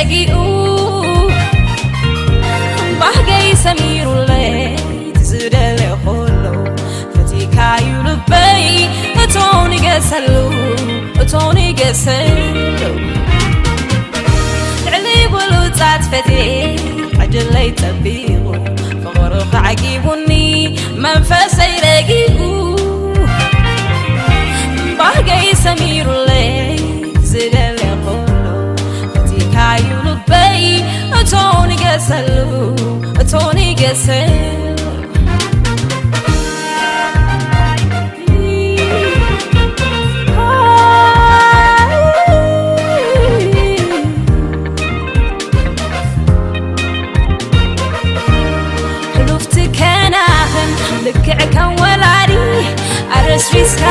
ረጊኡ ባህገይ ሰሚሩለይ ዝደለ ኩሉ ፈቲካዩ ልበይ እቶ ንገሰሉ እቶ ንገሰሉ ልዕሊ ብሉጻት ፈቴ ዕድለይ ጠቢቑ ፍቕርኺ ዓጊቡኒ መንፈሰይ ረጊኡ ባህገይ ሰሚሩለይ ዝደለ ኩሉ ፈቲካዩ ልበይ እቶ ንገሰሉ እቶ ንገሰሉ ሕሉፍቲ ከናኽን ልክዕ ከም ወላዲ ኣረስሪስካ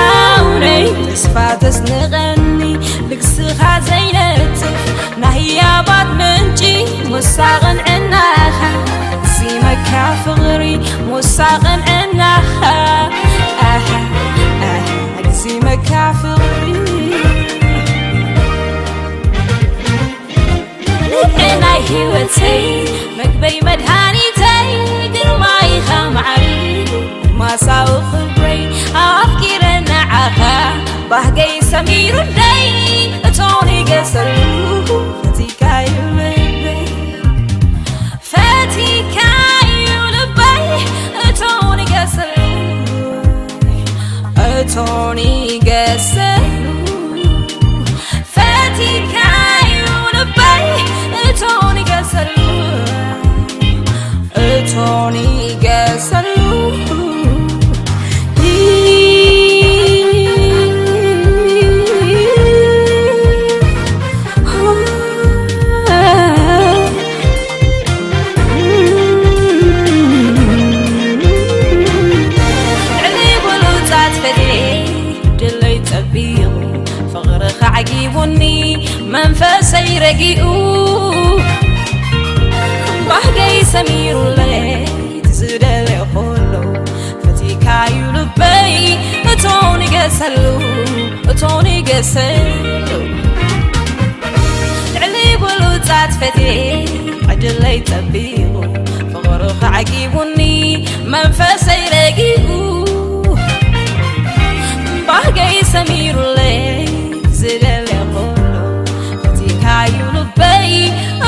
ውነይ ተስፋ ተስንቐኒ ልግስኻ ዘይነጥፍ ናይ ህያባት ምንጪ ሙሳ ቅንዕናኻ ኣግዚመካ ፍቕሪ ሙሳ ቅንዕናኻ ኣሃ ኣሃ ኣግዚመካ ፍቕሪ ንግዕናይ ህይወተይ መግበይ መድሃኒተይ ግርማይኻ ማዕሪ ማሳዊ ክብረይ ኣፍቂረ ንዓኻ ባህገይ ሰሚሩ ደይ እቶ ንገሰሉ ፈቲካዩ ልበይ ፈቲካዩ ልበይ እቶ ንገሰሉ እቶ ንገሰሉ ፈቲካዩ ልበይ እቶ ንገሰሉ እቶ ንገሰሉ ልዕሊ ብሉጻት ፈትየ ድለይ ጸቢቑ ፍቕርኻ ዓጊቡኒ መንፈሰይ ረጊኡ ባህገይ ሰሚሩለይ ዝደልዮ ኩሉ ፈቲካዩ ልበይ እቶ ንገሰሉ እቶ ንገሰሉ ልዕሊ ብሉጻት ፈትየ ዕድለይ ጸቢቑ ፍቕርኻ ዓጊቡኒ መንፈሰይ ረጊኡ ባህገይ ሰሚሩለይ ዝደልዮ ኩሉ ፈቲካዩ ልበይ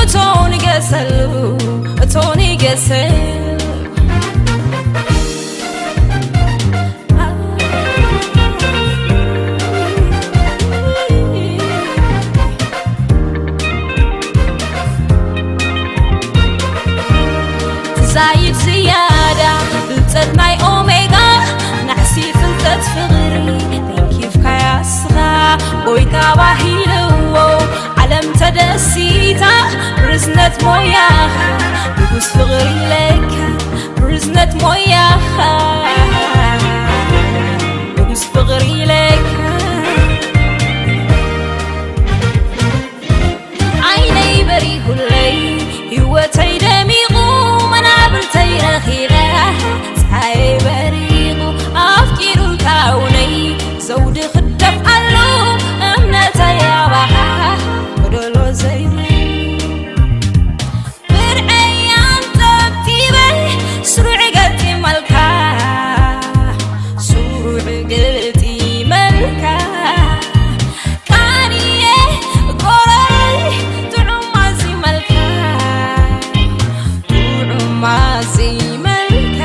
እቶ ንገሰሉ እቶ ንገሰሉ ትዛይድ ዝያዳ ፍልጠት ናይ ኦሜጋ ናሕሲ ፍልጠት ፍቕሪ ተንኪፍካያ ስኻ ጎይታ ባሂልዎ ዓለም ተደሲታ ርዝነት ሞያኻ ንጉስ ፍቕሪ ለካ ርዝነት ሞያኻ ንጉስ ፍቕሪ ለካ ዓይነይ በሪሁለይ ህይወተይ ደሚቑ መናብርተይ ረኺበ ፀሓየይ በሪቑ ኣፍቂሩልካ ውነይ ዘውዲ ክደፍ ኣሎ እምነተይ ኣባኻ ጎደሎ ዘይብለይ ብርዐይ ኣንጠብጢበ ስሩዕ ገጢመልካ ስሩዕ ገጢመልካ ቃንየ ጎረይ ጥዑም ኣዚመልካ ጥዑም ኣዚመልካ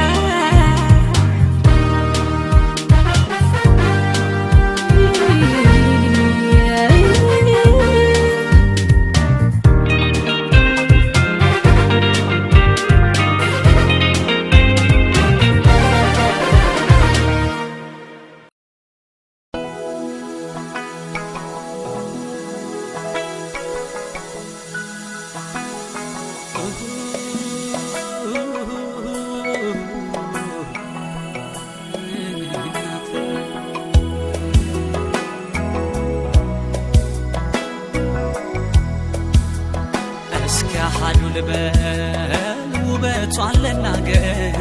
እስከ ሓዱ ልበል ውበቱ ኣለና ገር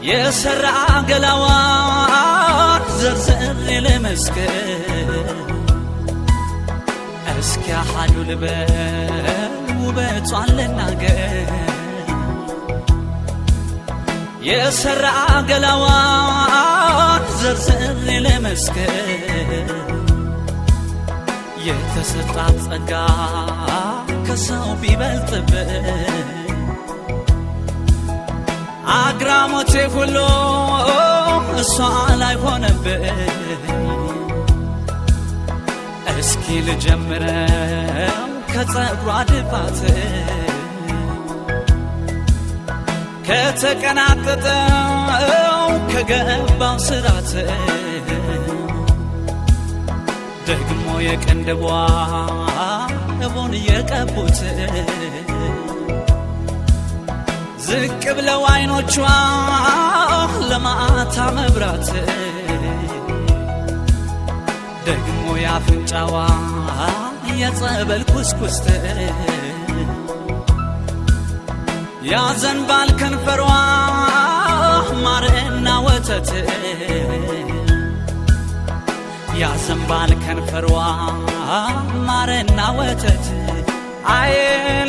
የሰራ ገላዋ ዘርዘር ልመስክር እስኪ ኣሃዱ ልበል ውበቷን ልናገር፣ የሰራ ገላዋን ዘርዝሬ ልመስክር፣ የተሰጣት ጸጋ ከሰው ቢበልጥብኝ፣ አግራሞቴ ሁሉ እሷ ላይ ሆነብኝ። እስኪ ልጀምረው ከጸጉሯ ድፋት፣ ከተቀናጠጠው ከገባው ስራት፣ ደግሞ የቅንድቧ እቡን የቀቡት፣ ዝቅ ብለው አይኖቿ ለማታ መብራት፣ ደግሞ ያፍንጫዋ የጸበል ኩስኩስት፣ ያዘንባል ከንፈሯ ማርና ወተት፣ ያዘንባል ከንፈሯ ማርና ወተት። አይ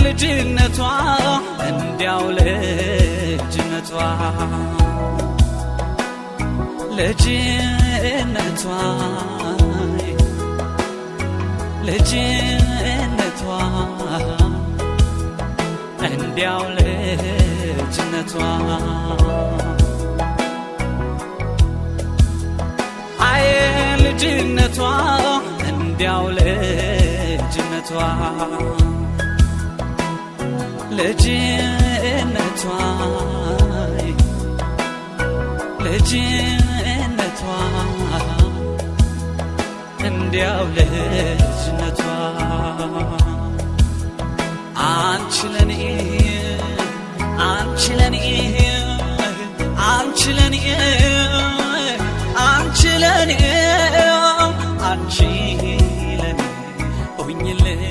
ልጅነቷ፣ እንዲያው ልጅነቷ፣ ልጅነቷ፣ ልጅነቷ፣ እንዲያው ልጅነቷ፣ አይ ልጅነቷ፣ እንዲያው ልጅነቷ፣ ልጅነቷ፣ ልጅነቷ፣ እንዲያው ልጅነቷ። አንቺ ለኔ፣ አንቺ ለኔ፣ አንቺ ለኔ፣ አንቺ ለኔ፣ አንቺ ለኔ ሆኝልኝ።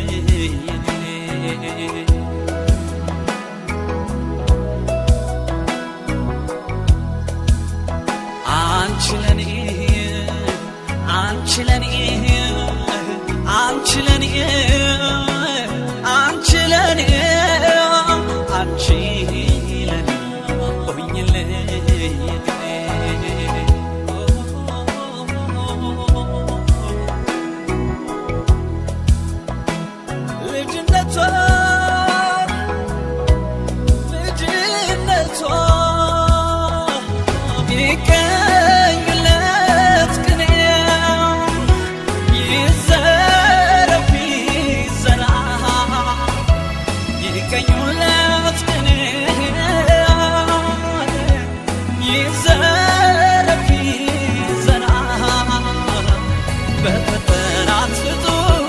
አንቺ ለኔ፣ አንቺ ለኔ፣ አንቺ ለኔ፣ አንቺ ለኔ፣ አንቺ ለኔ ሆኝልኝ። ልጅነቷ፣ ልጅነቷ፣ ይቀኝለት ቅኔ፣ ይዘረፍ ይዘራ፣ ይቀኙለት ቅኔ፣ ይዘረፍ ይዘራ፣ በፈጠራት ፍጡር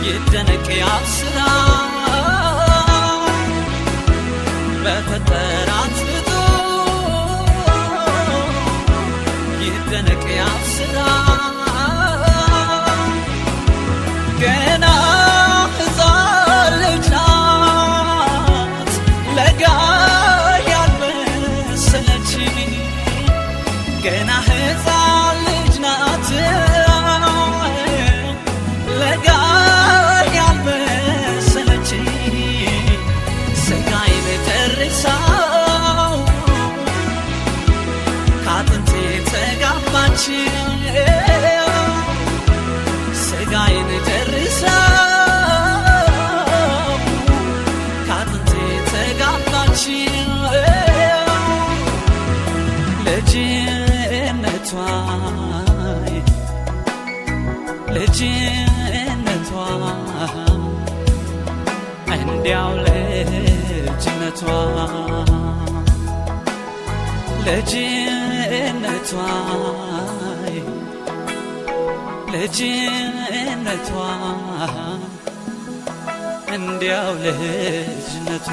ይደነቅ ያብ ስራ፣ በፈጠራት ፍጡር ይደነቅ ያብ ስራ። ገና ሕፃን ልጅ ናት ለጋ ያልመሰለች፣ ገና ሕፃን ልጅ ናት ለጋ ያልመሰለች፣ ስጋዬን ደርሳው ካጥንቴ ተጋባች፣ ስጋዬን ደርሳው ካጥንቴ ተጋባች። ልጅነቷ፣ ልጅነቷ፣ እንዲያው ልጅነቷ፣ ልጅነቷ፣ ልጅነቷ፣ እንዲያው ልጅነቷ።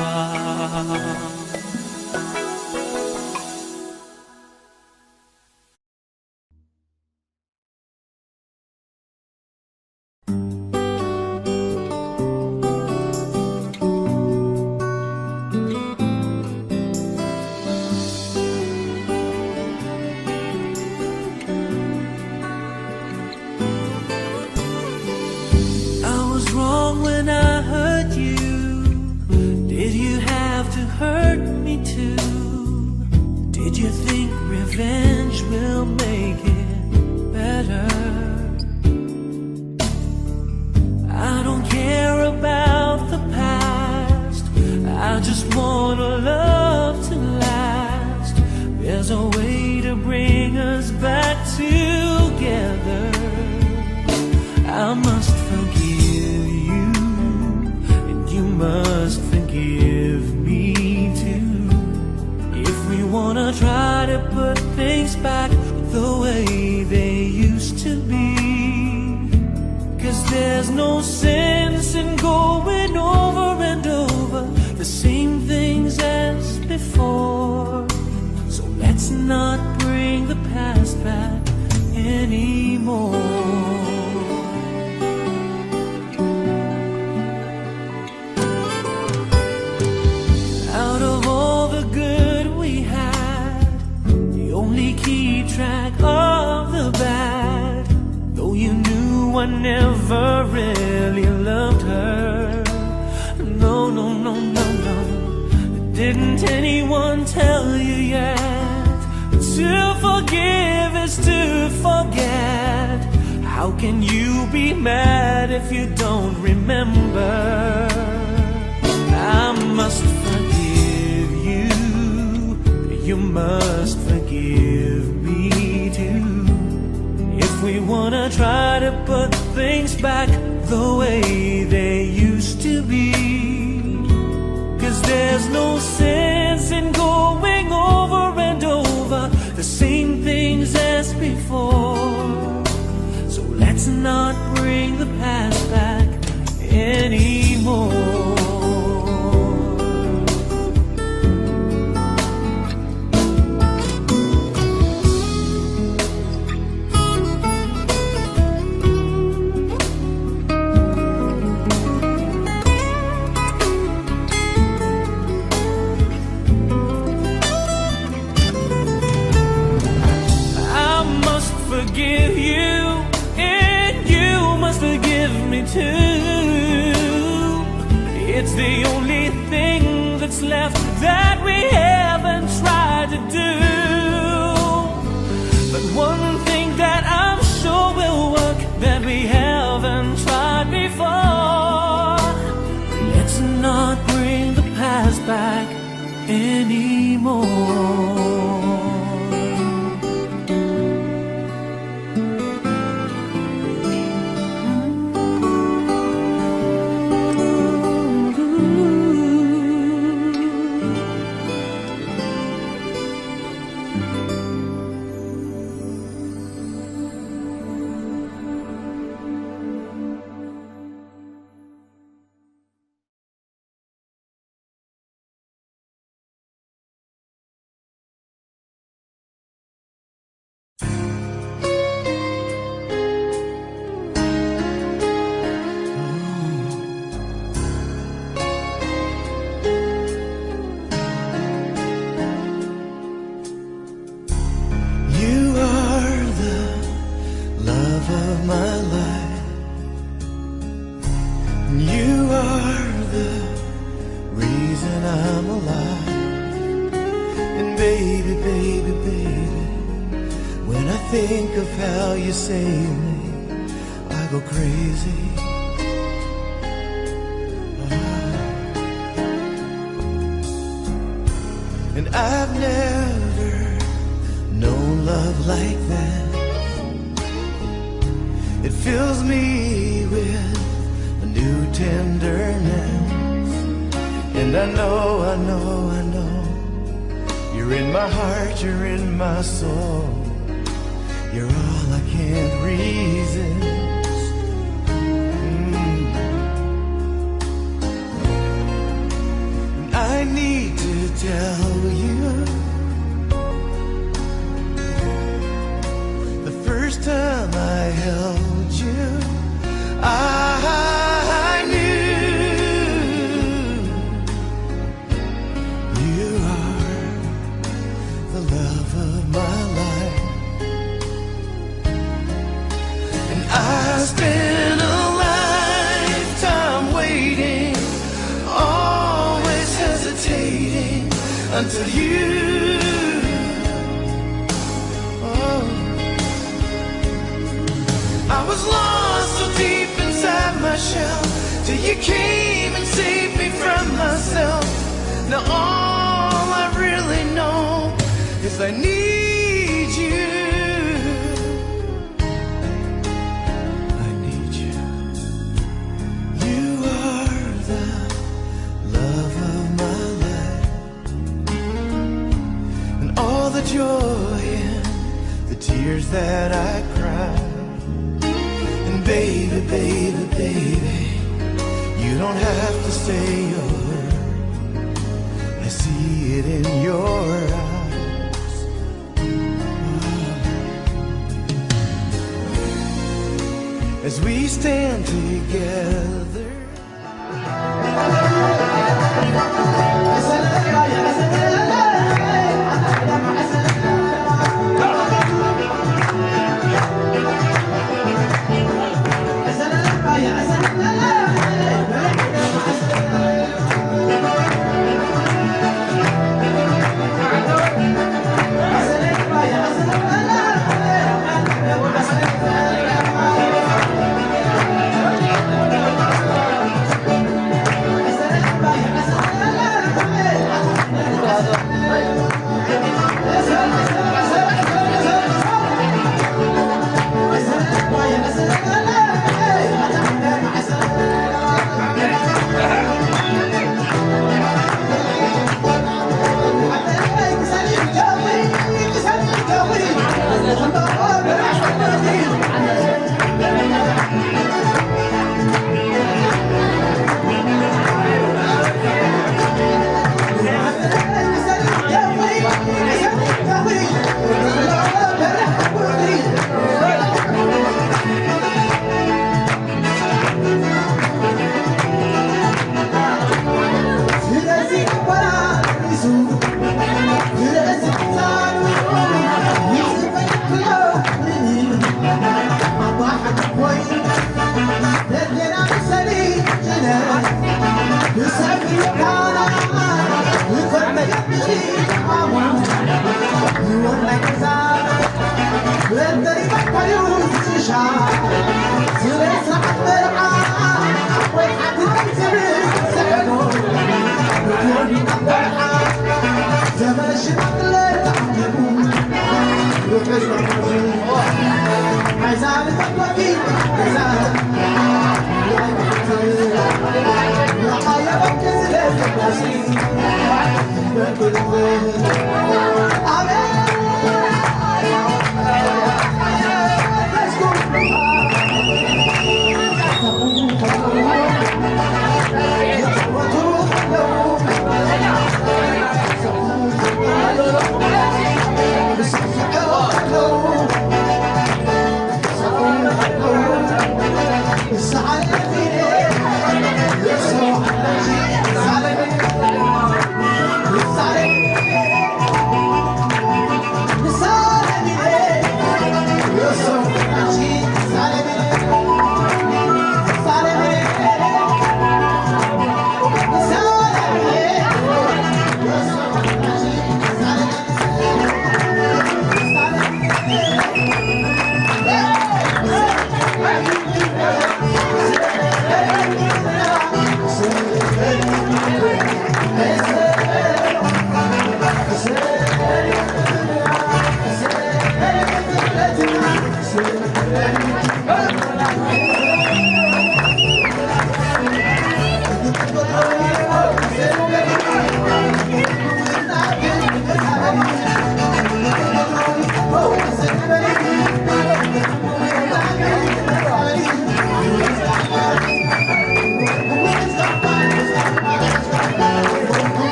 When I hurt you, did you have to hurt me too? Did you think revenge will make it better? I don't care about the past. I just want a love to last. There's a way to bring us back together. I must forgive you, and you must forgive me too. If we wanna try to put things back the way they used to be, 'cause there's no sense in going over and over the same things as before. So let's not bring the past back anymore. Out of all the good we had, you only keep track of the bad. Though you knew I never really loved her. No, no, no, no, no. Didn't anyone tell you yet? To forgive is to forget. How can you be mad if you don't remember? I must forgive you. You must forgive me too. If we wanna try to put things back the way they used to be, 'cause there's no sense in going over and over the same things as before. So let's not bring the past back anymore. I must forgive you, and you must forgive me too. It's the only thing that's left that we haven't tried to do. But one thing that I'm sure will work that we haven't tried before. Let's not bring the past back anymore. You are the love of my life. You are the reason I'm alive. And baby, baby, baby, when I think of how you save me, I go crazy. And I've never known love like that. It fills me with a new tenderness. And I know, I know, I know, you're in my heart, you're in my soul. You're all I can't resist. Mm. And I need to tell you, the first time I held you, I knew you are the love of my life. And I spent a lifetime You. Oh. I was lost so deep inside my shell till you came and saved me from myself. Now all I really know is I need you. I need you. You are the love of my life. And all the joy and the tears that I cried. And baby, baby, baby, you don't have to say a word. I see it in your eyes. As we stand together.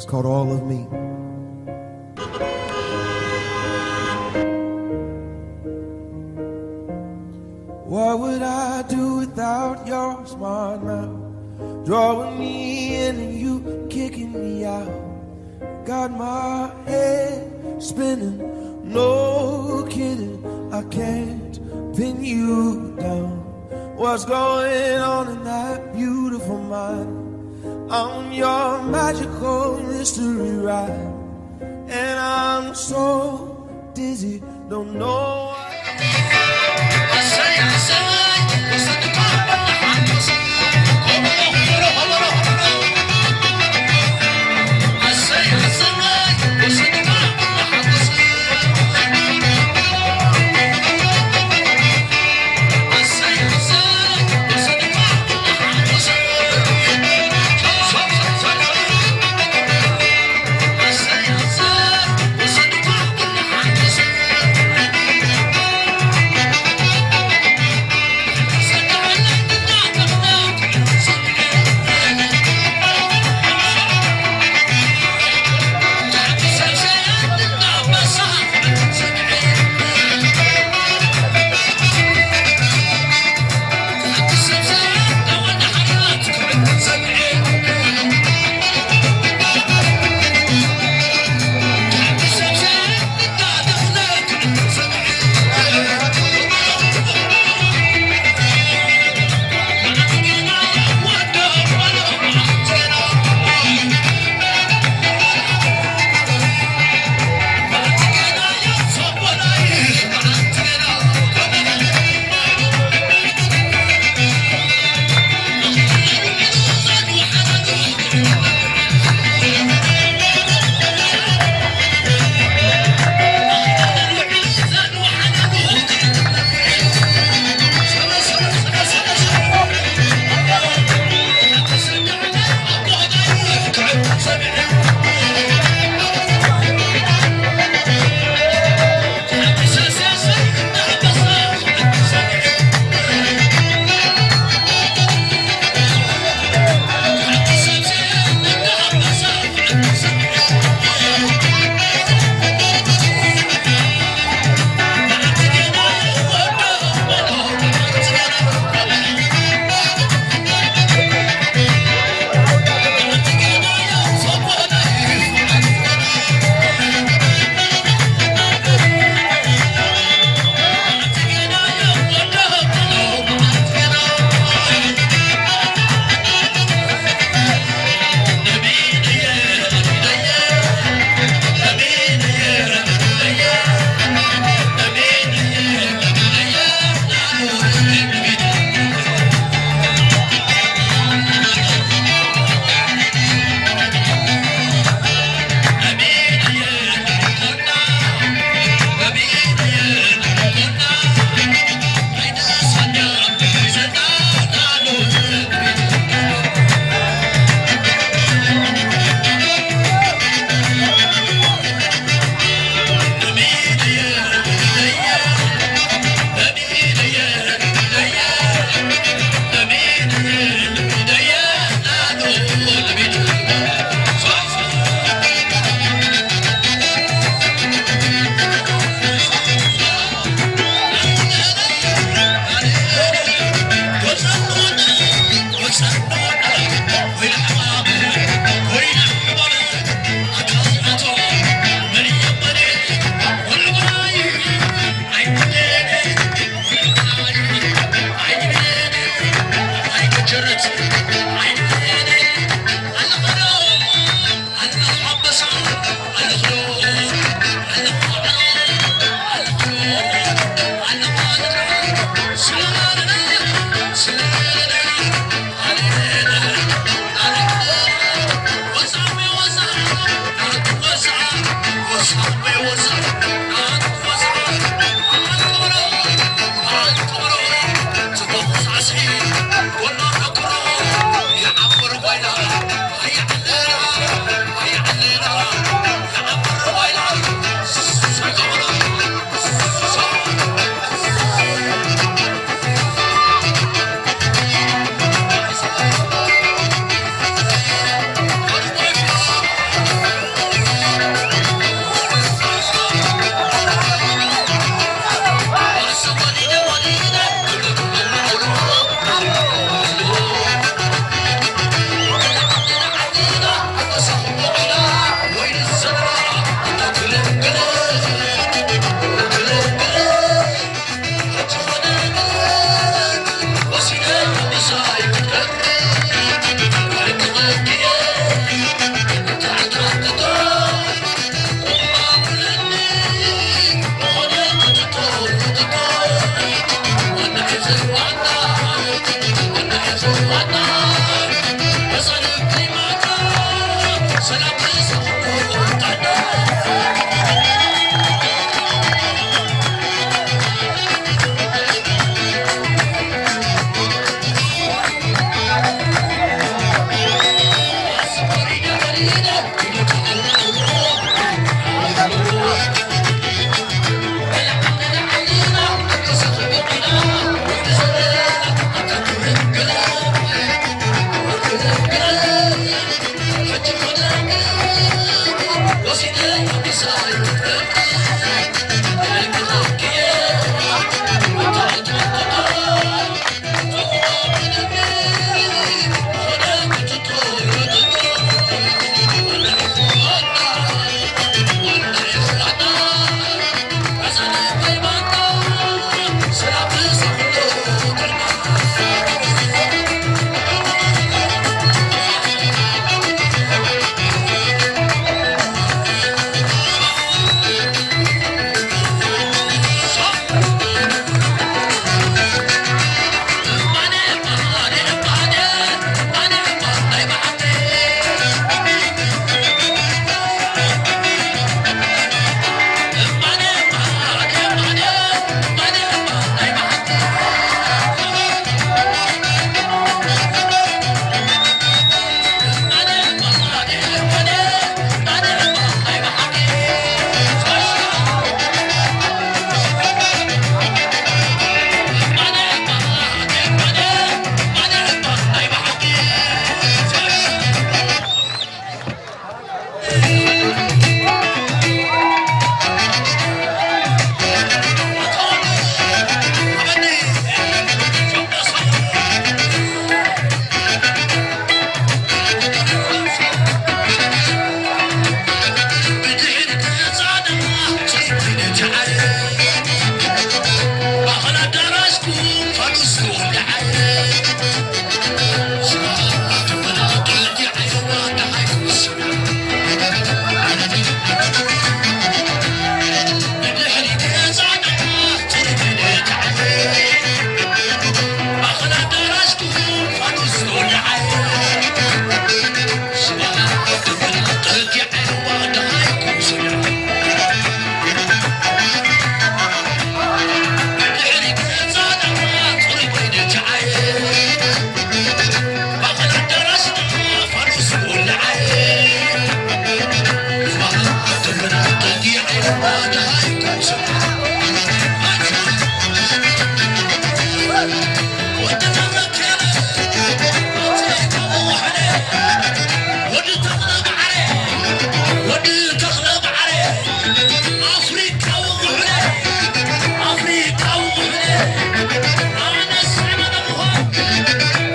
Caught all of me. What would I do without your smart mouth? Drawing me in and you kicking me out. Got my head spinning, no kidding, I can't pin you down. What's going on in that beautiful mind? I'm your magical mystery ride, and I'm so dizzy, don't know what. ወዲ ተኽለ መዓረ፣ ወዲ ተኽለ መዓረ፣ ኣፍሪቃዊ ጉዕለ፣ ኣፍሪቃዊ ጉዕለ፣ ኣነስ ኣይመነኹ፣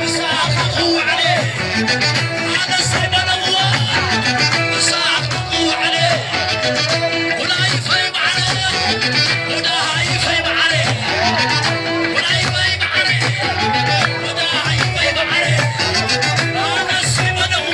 ምሳኻ ክውዕለ፣ ኣነስ ኣይመነኹ፣ ምሳኻ ክውዕለ፣ ወላይ ፈይ መዓረ፣ ወዳሃይ ፈይ መዓረ፣ ወላይ ፈይ መዓረ፣ ወዳሃይ ፈይ መዓረ፣ ኣነስ ኣይመነኹ፣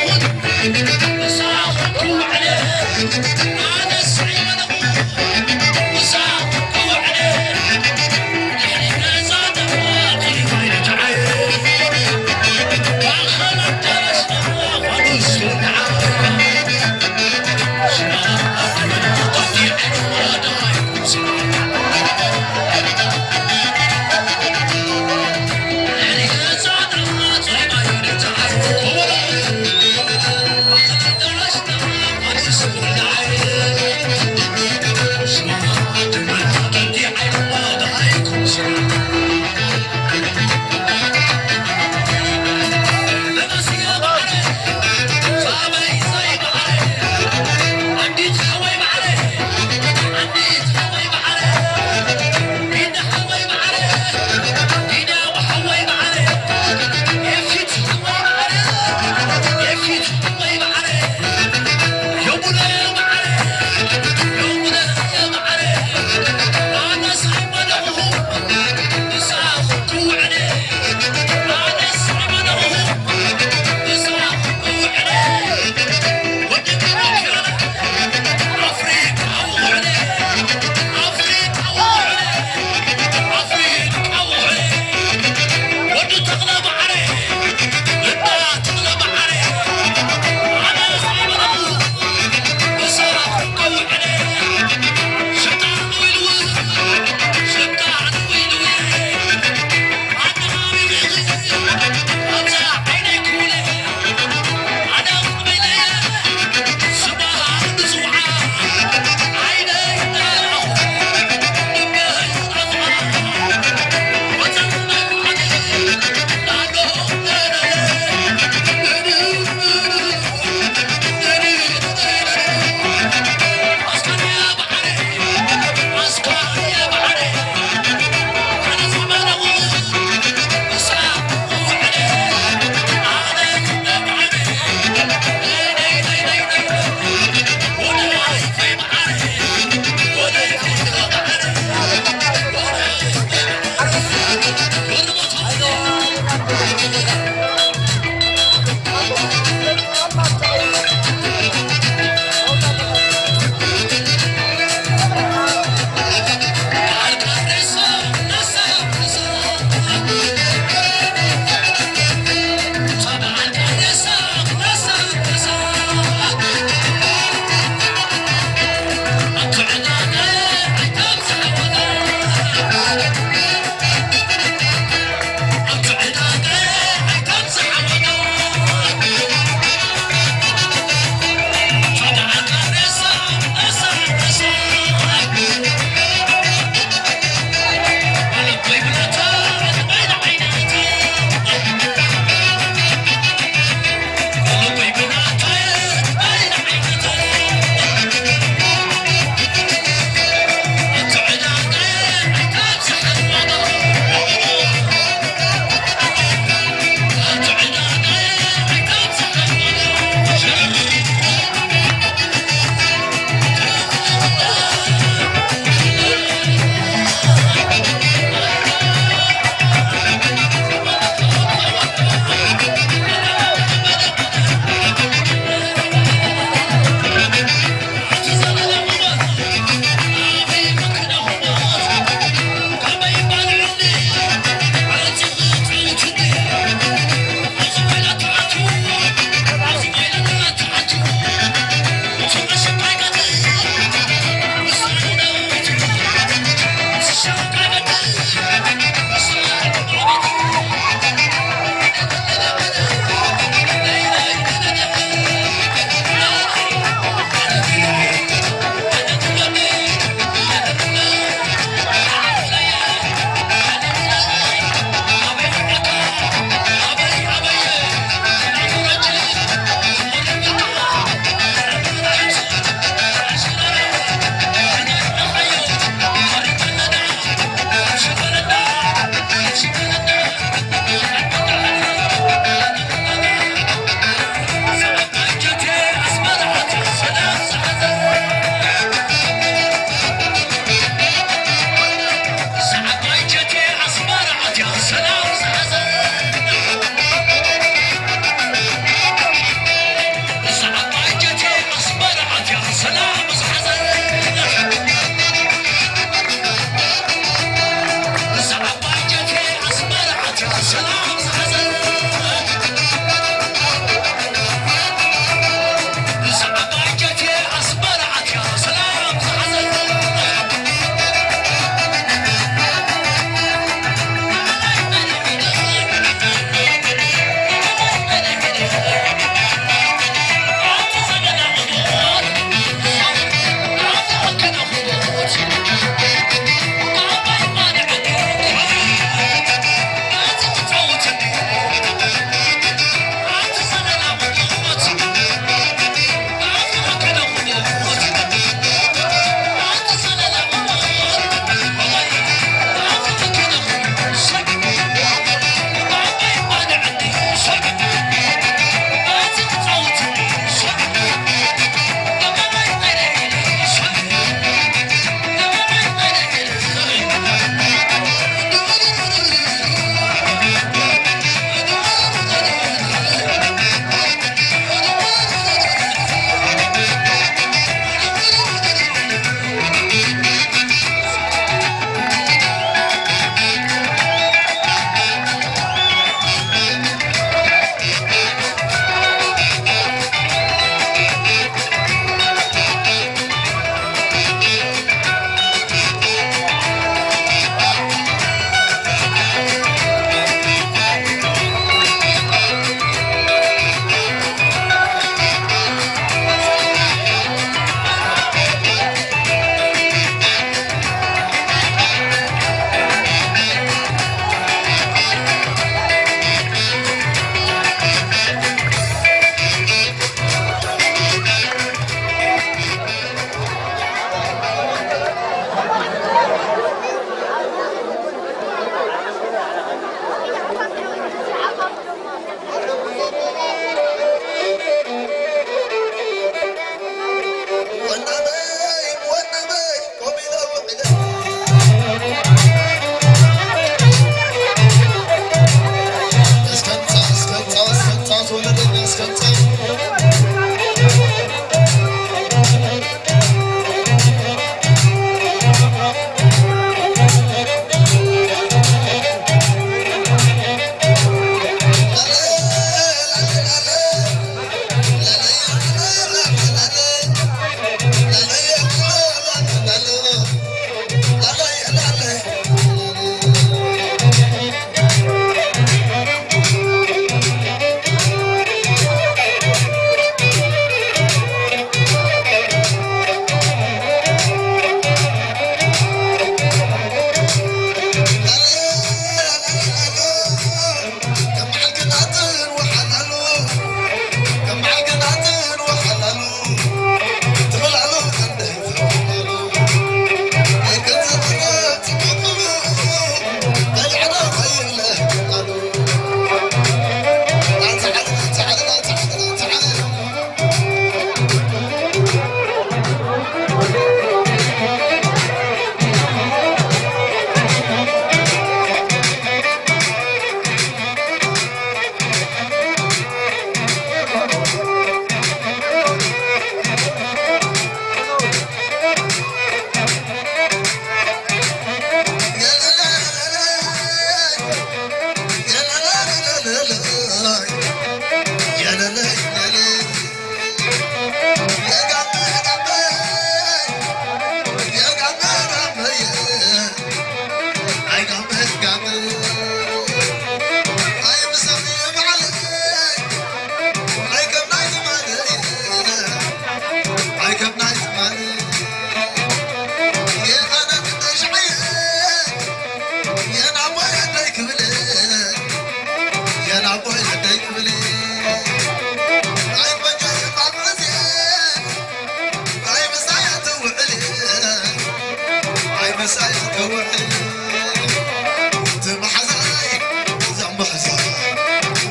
ማሕዛ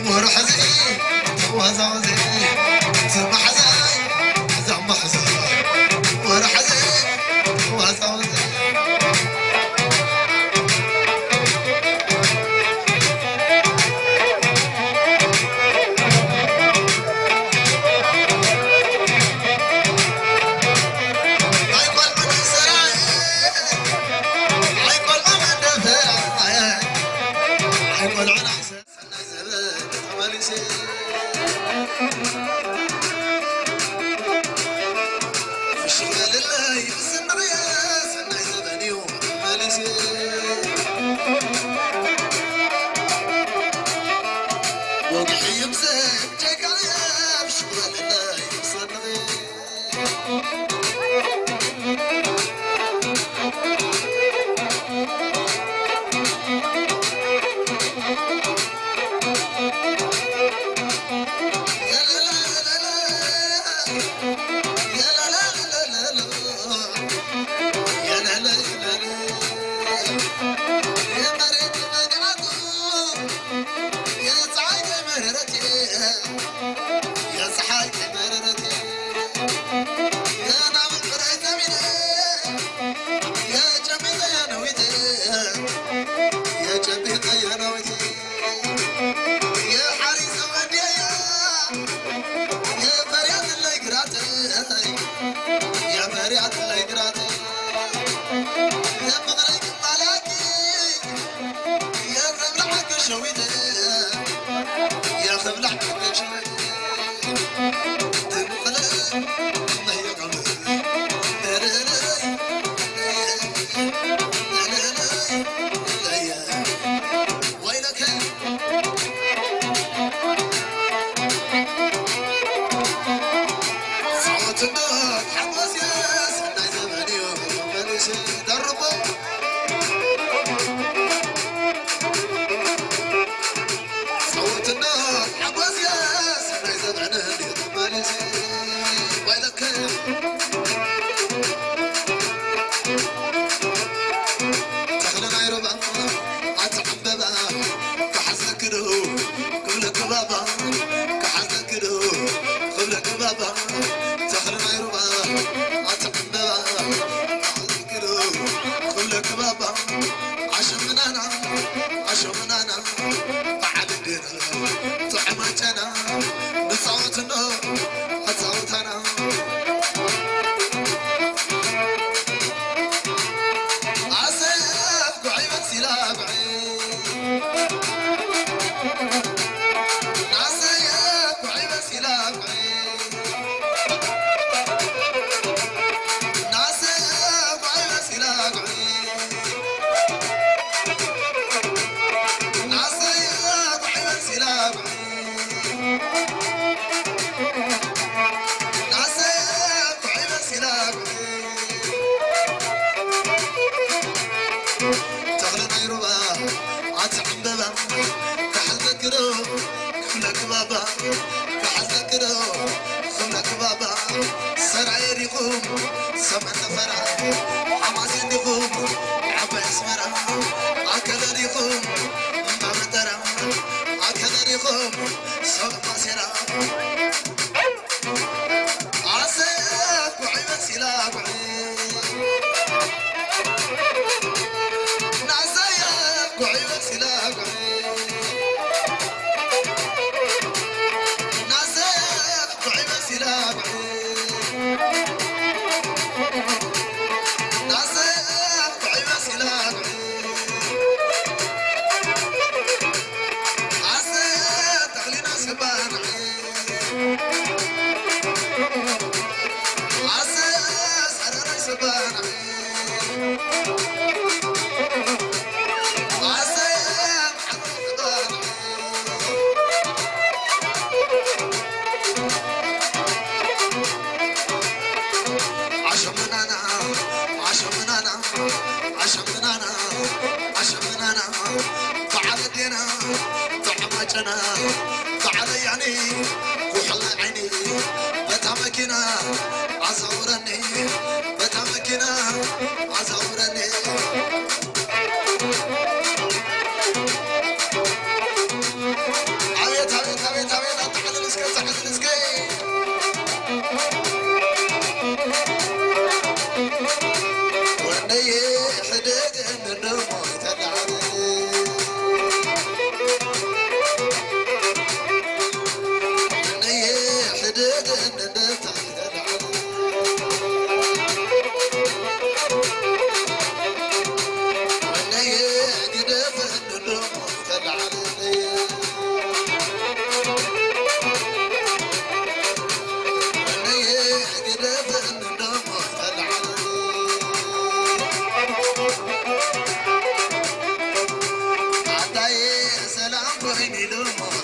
ወርሕዚ ተዋዛወዘ፣ እዚ ማሕዛ፣ እዚ ማሕዛ ወርሕዚ ተዋዛወዘ።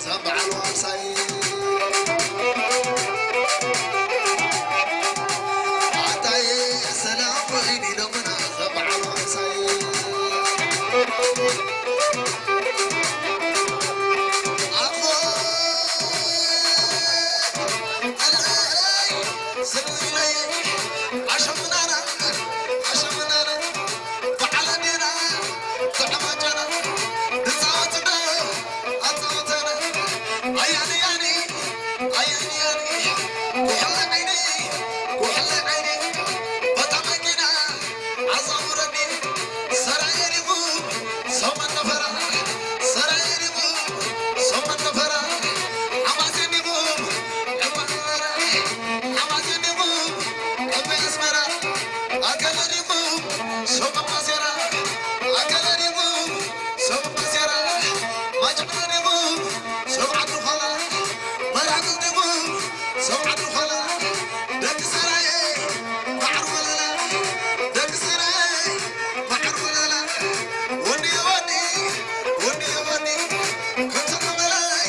ሰብዓል ዋርሳይ ኣታየ ሰላም ኮይኒ ሎምና ሰብዓል ዋርሳይ ኣፎ ኣላይ ስርናየ ኣሸምናና ኣሸምናና በዓል ኣዴና ጥዑም ኣጀና ንፃወት ዶ ኣፃወተና ኣያኒ ያኒ ኣያኒ ያኒ ኩሕለ ዓይኒ ኩሕለ ዓይኒ በታ መኪና ኣዛውረኒ ሰራየ ዲኹም ሰው መነፈራ ሰራየ ዲኹም ሰው መነፈራ ሓማሴን ዲኹም ዕማራ ሓማሴን ዲኹም እመይ ኣስመራ ኣከለ ዲኹም ሰው መማሴራ ኣከለ ዲኹም ሰው መማሴራ ማጭራ ዲኹም ሰው ዓዲ ኾላ መራግል ዲኹም ሰው ዓዲ ኾላ ደቂ ሰራየ ማዕር ወለላ ደቂ ሰራየ ማዕር ወለላ ወዲ ወዲ ወዲ ወዲ ከምዚ ከመላይ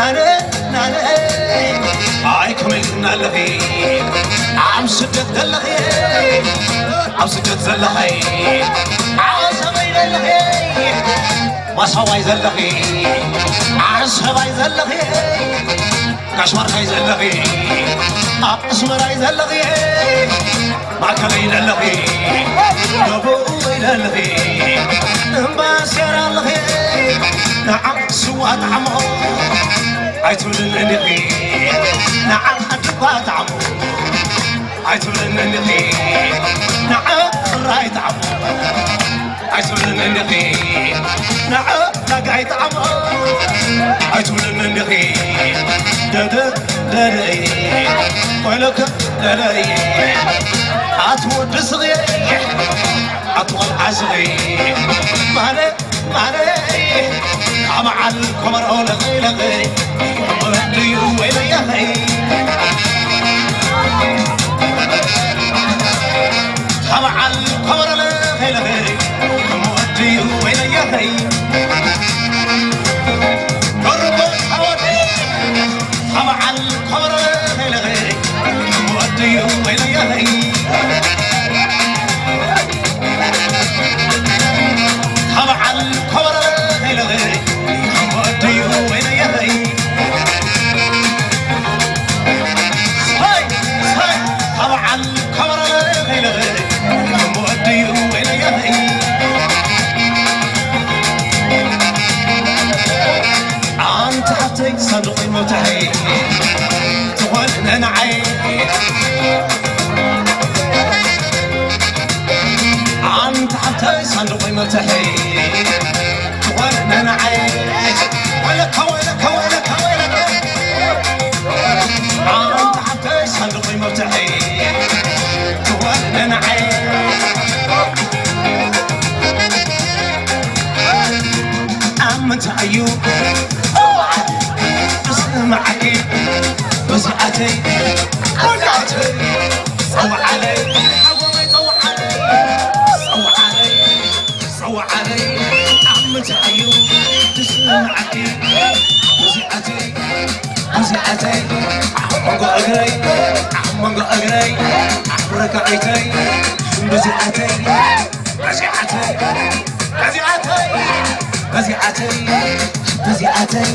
ኣነ ናነ ኣይ ከመይ ትብልና ኣለኺ ኣብ ስደት ዘለኺ ኣብ ስደት ዘለኺ ዓሰበይ ዘለኺ ማሳዋይ ዘለኺ ዓሰባይ ዘለኺ ጋሽባርካይ ዘለኺ ኣስመራይ ዘለኺ ማእከለይ ለለኺ ደቡበይ ለለኺ እምባስያር ኣለኺ ንዓ ስዋ ጣዕሞ ኣይትብልን እንዲኺ ንዓ ኣድባ ጣዕሞ ኣይትብልን እንዲኺ ንዓ ራይ ጣዕሞ ኣይትብልን እንዲኺ ንዓ ዳጋይ ጣዕሞ ኣይትብልን እንዲኺ ደደ ደደይ ኮይለከ ደደይ ኣቲ ወዲ ስኺ ኣቲ ቆልዓ ስኺ ማነ ማነ ካብ በዓል ኮመሮ ለኺ ለኺ ወለድዩ ወይለየኸይ ካብ በዓል ኮመሮ ለኺ ለኺ ወለድዩ ወይለየኸይ ጎርጎ ታወዲ ካብ በዓል ኮመሮ ለኺ ለኺ ወለድዩ ወይለየኸይ ካብ በዓል ኮመሮ ለኺ ለኺ ወለድዩ ወይለየኸይ ኣንቲ ሓፍተይ ሳንዱቐይ መብትሐይ ትኾን ነንዓይ ኣንቲ ሓፍተይ ሳንዱቐይ መብትሐይ ትኾን ነንዓይ ወለካ ወለካ ወለካ ወለካ ኣንቲ ሓፍተይ ሳንዱቐይ መብትሐይ ትኾን ነንዓይ ኣብ ምንታይ እዩ ስምዓኪ ብዝኣተይ ብዝኣተይ ጸውዓለይ ሓወመይ ጸውዓለይ ጸውዓለይ ጸውዓለይ ኣብ ምንታይ እዩ ትስምዓኪ ብዝኣተይ ብዝኣተይ ኣብ መንጎ እግረይ ኣብ መንጎ እግረይ ኣብ ረጋዒተይ ብዝኣተይ በዚኣተይ በዚኣተይ በዚኣተይ በዚኣተይ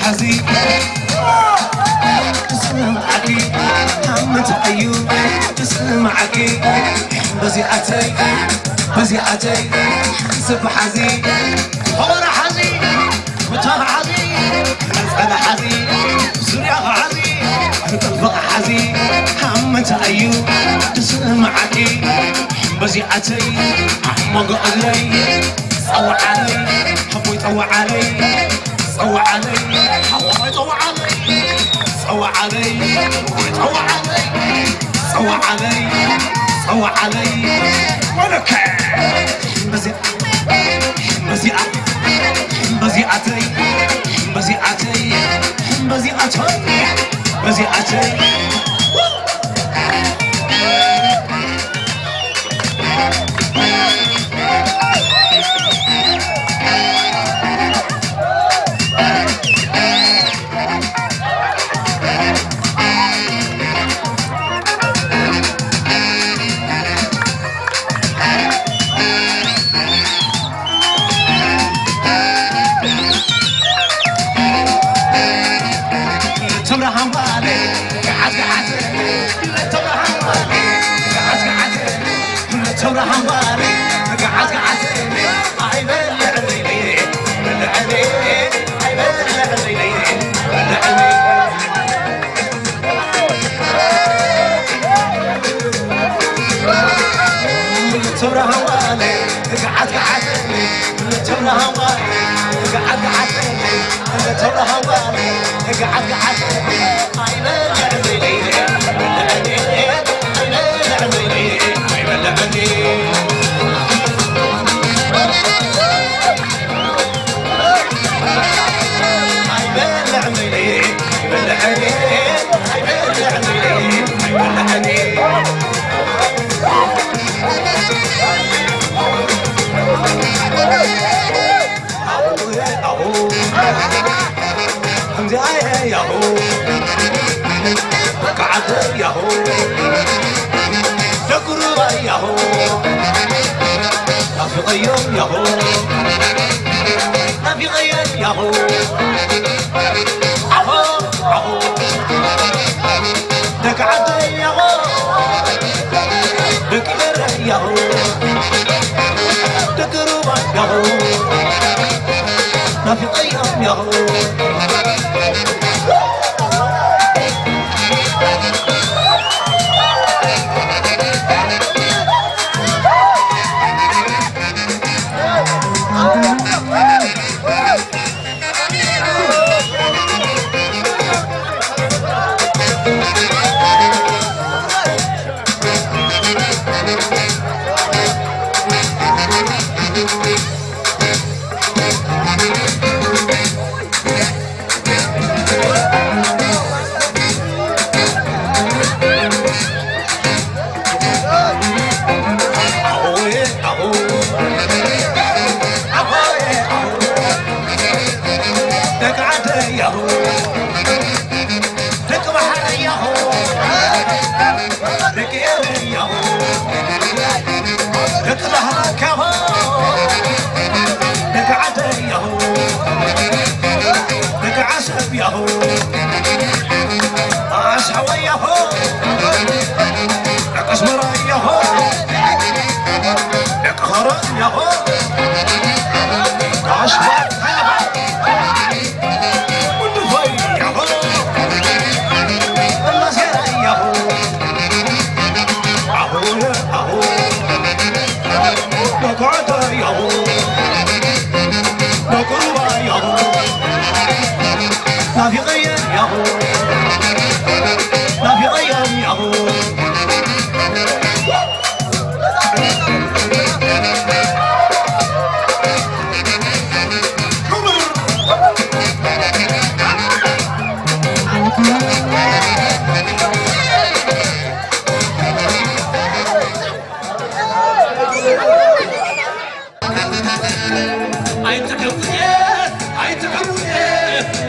ሓዚ ስምዓኪ ሓምት ኣዩ ስምዓኪ በዚኣተይ በዚኣተይ ስብ ሓዚ ኸበራ ሓዚ ብታኻ ሓዚ መፀና ሓዚ ዙርያኻ ሓዚ ጥልፍኻ ሓዚ ሓምት ኣዩ ስምዓኪ በዚኣተይ ኣብ መንጎ እግረይ ጸውዓለይ ሓቦይ ጸውዓለይ ጸውዓለይ ሓወይ ጸውዓለይ ጸውዓለይ ጸውዓለይ ጸውዓለይ ጸውዓለይ ወለከ በዚ በዚኣ በዚኣተይ በዚኣተይ በዚኣተይ በዚኣተይ ገዓት ገዓት ኣይበልዕን በይነይ፣ ኣይበልዕን በይነይ፣ ኣይበልዕን በይነይ፣ ኣይበልዕን በይነይ። ከምዚኣ እየ ያሆ፣ ከዓተ ያሆ፣ ደጉሩባ ያሆ፣ ናፊቐዮም ያሆ፣ ናፊቐዮም ያሆ፣ ዓኾ፣ ዓኾ፣ ደቂ ዓደይ ያሆ፣ ደቂ ኤረይ ያሆ፣ ደቂ ሩባ ያሆ፣ ናፊቐዮም ያሆ። ደቂ ዓደይ ያሆ፣ ደቂ ባሕረይ ያሆ፣ ደቂ ኤረይ ያሆ፣ ደቂ ዳህላክ ያሆ፣ ደቂ ዓደይ ያሆ፣ ደቂ ዓሰብ ያሆ፣ ኣስሓወይ ያሆ፣ ደቂ ኣስመራ ያሆ፣ ደቂ ኸረን ያሆ፣ ኣሽዋት ያሆ። ናፊቐየን ያሆ፣ ናፊቐየን ያሆ። ኣይትዕውየ፣ ኣይትዕውየ፣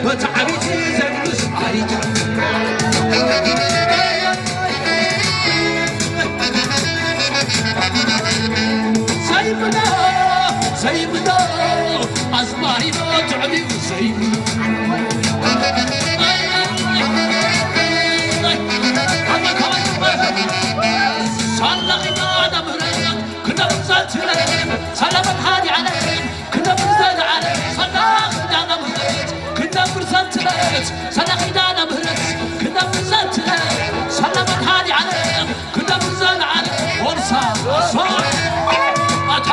በቲ ዓቢቲ ዘብሉስ ኣይትዕውየ። ዘይምኖ፣ ዘይምኖ፣ ኣዝማሪኖ ትዕቢት ዘይምኖ። ሳላ ኪዳነ ምህረት ክነብር ዘንትለት፣ ሳላ መድኃኔ ዓለም ክነብር ዘለዓለም፣ ሳላ ኪዳነ ምህረት ክነብር ዘንትለት፣ ሳላ ኪዳነ ምህረት ክነብር ዘንትለት፣ ሳላ መድኃኔ ዓለም ክነብር ዘለዓለም። ኦርሳ፣ ኦርሳ፣ ኣታ፣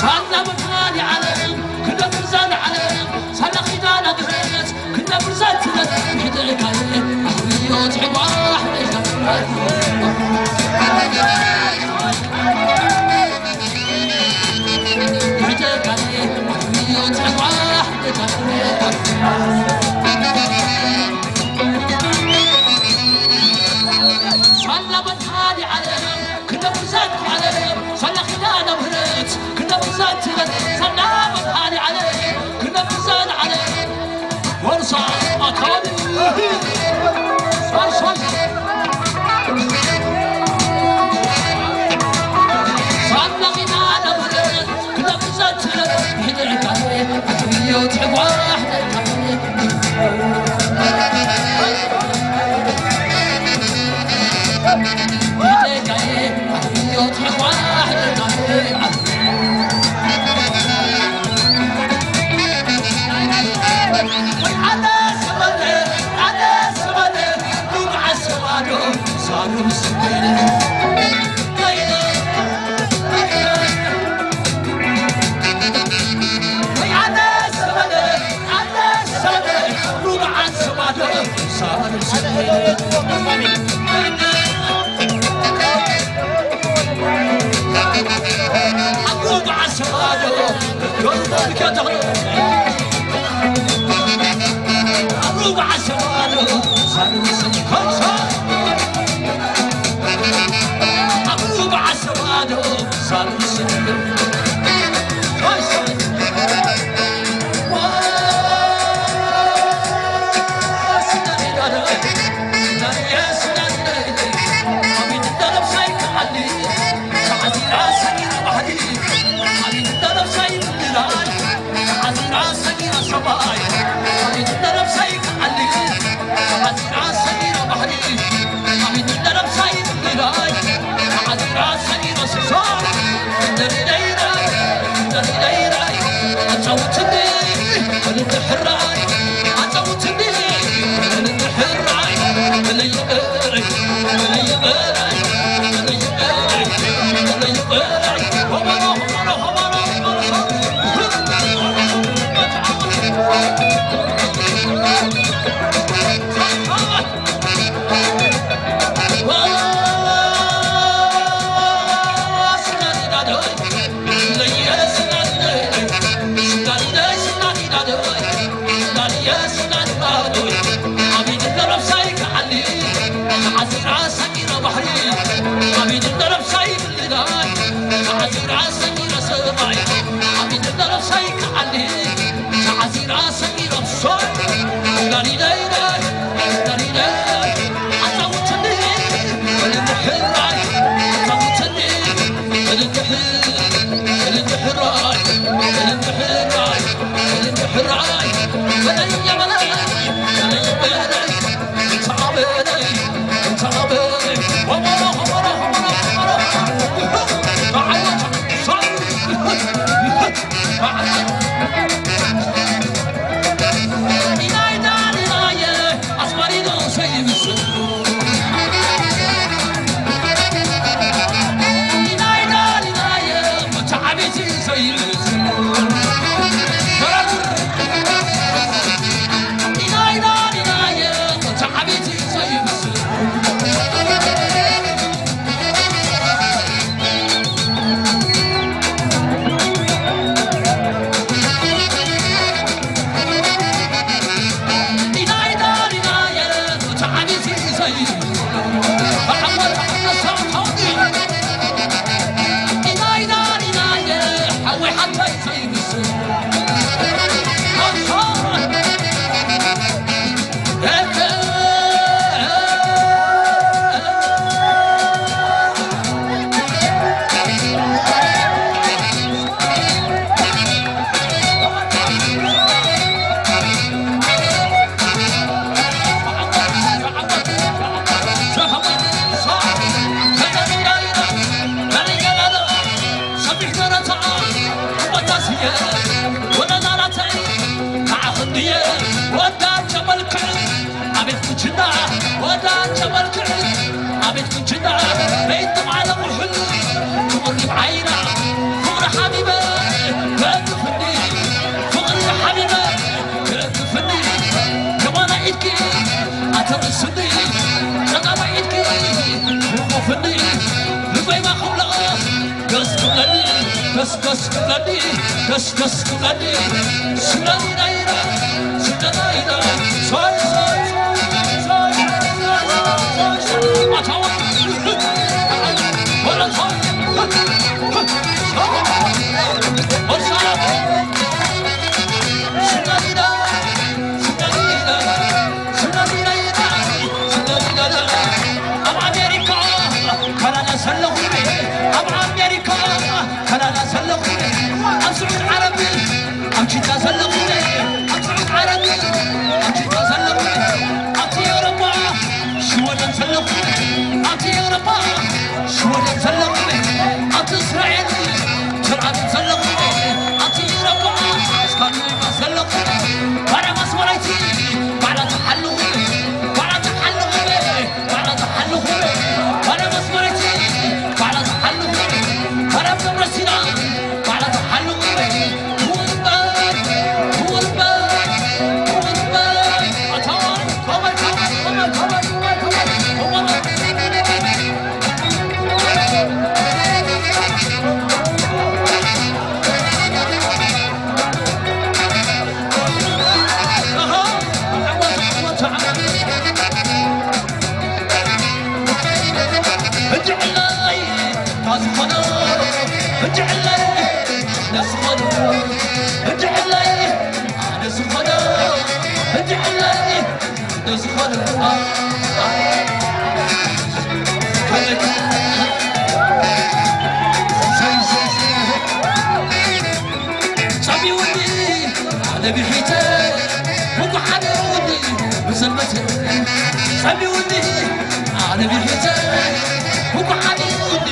ሳላ መድኃኔ ዓለም ክነብር ዘለዓለም፣ ሳላ ኪዳነ ምህረት ክነብር ዘንትለት፣ ሕደጋይ፣ ኣህዮ፣ ጽሕጓሕ፣ ሳላ መድኃኔ ዓለም ክነብር ዘንትለት፣ ሳላ ኪዳነ ምህረት ክነብር ዘንትለት፣ ሳላ መድኃኔ ዓለም ክነብር ዘለዓለም። ወርሳ ኣካል ሶስት ሶስት ኣቤት ቁንጅና ወዳጀ መልክዕ፣ ኣቤት ቁንጅና በይት ዓለም ውሕሉ ትቕሪብ ዓይና ፍቕሪ ሓቢበ ከእትፍኒ፣ ፍቕሪ ሓቢበ ከእትፍኒ፣ የማናይ ኢድኪ ኣተርሱኒ፣ ጸጋማይ ኢድኪ ህቑፍኒ፣ ልበይማ ክብሎ ደስ ክብለኒ፣ ደስ ደስ ክብለኒ፣ ደስ ደስ ክብለኒ፣ ስለኒ ናይና፣ ስለኒ ናይና፣ ሶይ ሶይ ሶይ ሶይ ሶይ ሶይ ሶይ፣ ኣታዋ፣ ወለንታ፣ ወሳ፣ ስለኒ ናይና፣ ስለኒ ናይና፣ ስለኒ ናይና፣ ስለኒ ናይና፣ ኣብ ኣሜሪካ፣ ካናዳ ዘለኹ፣ ኣብ ኣሜሪካ፣ ካናዳ ዘለኹ፣ ኣብ ስዑድ ዓረብ፣ ኣብ ጅዳ ዘለኹ፣ ኣብ ስዑድ ዓረብ፣ ኣብ ጅዳ ዘለኹ፣ ኣብቲ ኤውሮጳ፣ ሽወደን ዘለኹ፣ ኣብቲ ኤውሮጳ፣ ሽወደን ዘለኹ፣ ኣብቲ እስራኤል፣ ተልኣቪቭ ዘለኹ፣ ኣብቲ ኤውሮጳ፣ ስካንዲኔቭያ ዘለኹ፣ ባዕላ ማስመራይቲ፣ ባዕላ ተሓልኹ፣ ባዕላ ተሓልኹ፣ ባዕላ ተሓልኹ፣ ባዕላ መስመረቲ፣ ባዕላ ተሓልኹ፣ ባዕላ ደብረሲና፣ ባዕላ ተሓልኹ፣ ውንበር፣ ውንበር፣ ውንበር፣ ኣታዋ፣ ኮበል፣ ኮበል፣ ኮበል፣ ኮበል፣ ኮበል፣ ኮበል። ጸሚውኒ ኣነ ብሒተ፣ ብጉሓደ ውኒ ብሰንበት። ጸሚውኒ ኣነ ብሒተ፣ ብጉሓደ ውኒ